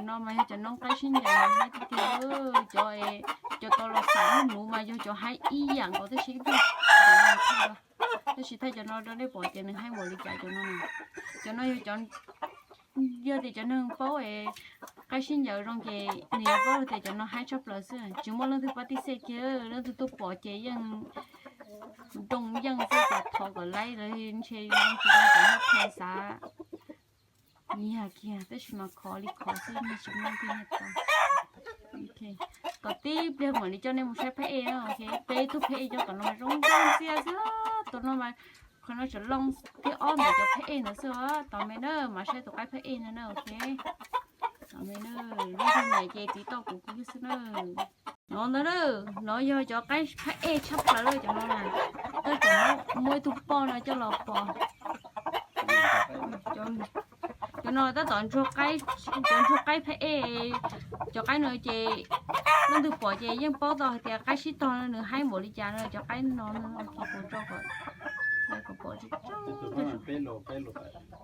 No mas yog cov noob qaib sib ncaws haib tiag tiag. Cov, cov tau los xam lub nuv mas yog cov haib ib yam nkaus tab sis, tab sis thaij cov no rau nej pom tias nws haib npaum li cas cov no. Cov no yog cov, yog tias cov neeg paub es qaib sib ncaws zoo ces nws yuav paub tias cov no haib tshaj plaws xwb, tsis muaj leej twg pab tib xej kiag, leej twg tuaj pom ces yeej nroo yeej xwb, ces thov kom laib lawv ntshe tsis tau cov noj phe xav nyiag kiag, tab sis mas khov li khov xwb, nyiag tsis muaj leej twg nyiag tau. Kom tib pliag mam li coj nej mus saib phab ej na. Peb tug phab ej cov tom no mas zoo nkauj ntxiag xwb, tus no mas, qhov no tseem loo thiab ob ntawm cov phab ej ntawd xwb os. Tos me na, mam saib tus qaib phab ej no na, ok. Tos me na, leej twg nyiam ces tiv toj kuv kuv xwb na. No ntag na, no yog cov qaib phab ej tshaj plaws lawm cov no na. Tab tom muab ib tug poj no coj los pov. Cov no tab tom ntsuag qaib, cov ntsuag qaib phab ej. Cov qaib no ces leej twg pom ces yeej paub tau hais tias qaib sib tog nws haib npaum li cas no, cov qaib no.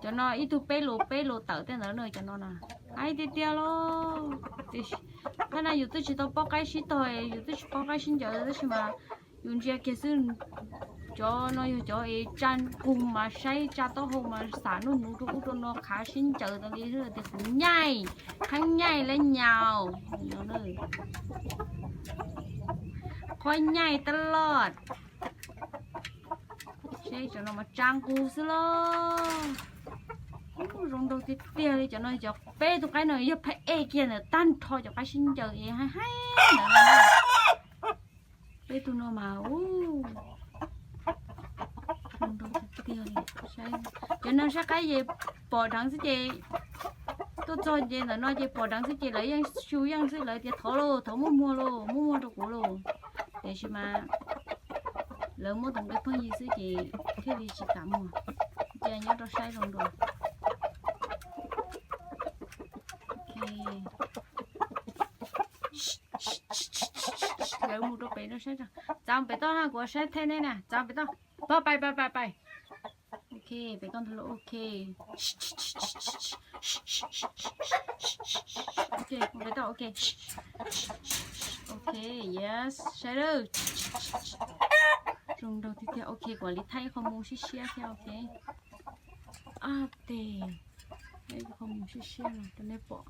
Cov no ib tug peb lus peb lus tawm tej ntawd na, cov no na. Haib tiag tiag lauj. Tab na yus twb tsis tau paub qaib sib tog, yus twb tsis paub qaib sib ncaws tab sis mas yus ntsia kiag xwb. Cov no yog cov es tsa nqug mas saib tsa taub hau mas xam nub nuv rau ub rau no, qhav sib ncaws tas li tias kuv nyaij, qhaib nyaij lawm nyaus. Qhaib nyaij taj loj. Seb cov no mas tsa nqug xwb lauj. Zoo nraug tiag tiag li cov no, cov peb tug qaib no yog phab ej kiag ntawm tag nrho cov qaib sib ncaws es haib haib ntawd. Peb tug no mas, zoo nraug tiag tiag li. Cov no saib qaib ces pom dheev xwb ces, tuaj txog ces ntawm no ces pom dheev xwb ces lawv yeej xyu yeej xwb, lawv tias thov lauj, thov muab muag lauj, muab muag rau kuv lauj. Tiam sis mas lawv muab tus nqi pheej yig xwb ces thiaj li tsis kam muag. Cia nyob rau saib zoo dua. Lawv mus rau pem no saib tso. Txav pem toj na, kuv saib thej nej na, txav pem toj. Pab pais pais pais pais. Ok, pem toj ntag lauj, ok. Ok, pem toj, ok. Ok, yes, saib lawm. Zoo nraug tiag tiag, ok, kuv li thaij ib qho mus siab siab thiab, ok. Ab tes, ib qho mus siab siab no rau nej pom.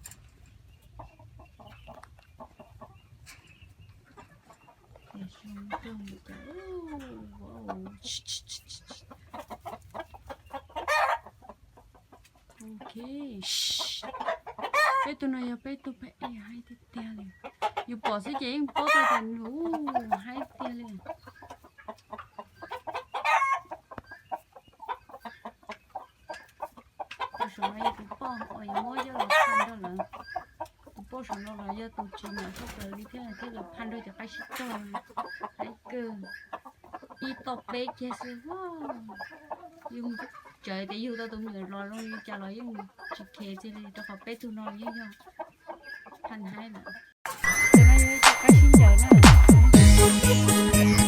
Ok, peb tug no yog peb tug phab ej haib tiag tiag li. Yus pom xwb ces yeej paub tau tias nws haib tiag li. Tus saum no yog tus poj uas yuav muab coj los phaj nrog lawv. Tus poj saum no los yog tus tsis nyiam tshaj plaws li thiab, thiab lawv phaj nrog cov qaib sib tog. Haib kawg, ib toj peb kiag xwb. Yus txawm tias yug tau tus me nyuam los zoo li cas los yeej tsis khev txij li, rau qhov peb tug no yeej yog phaj haib lawm. Tus no yog ib tug qaib sib ncaws na.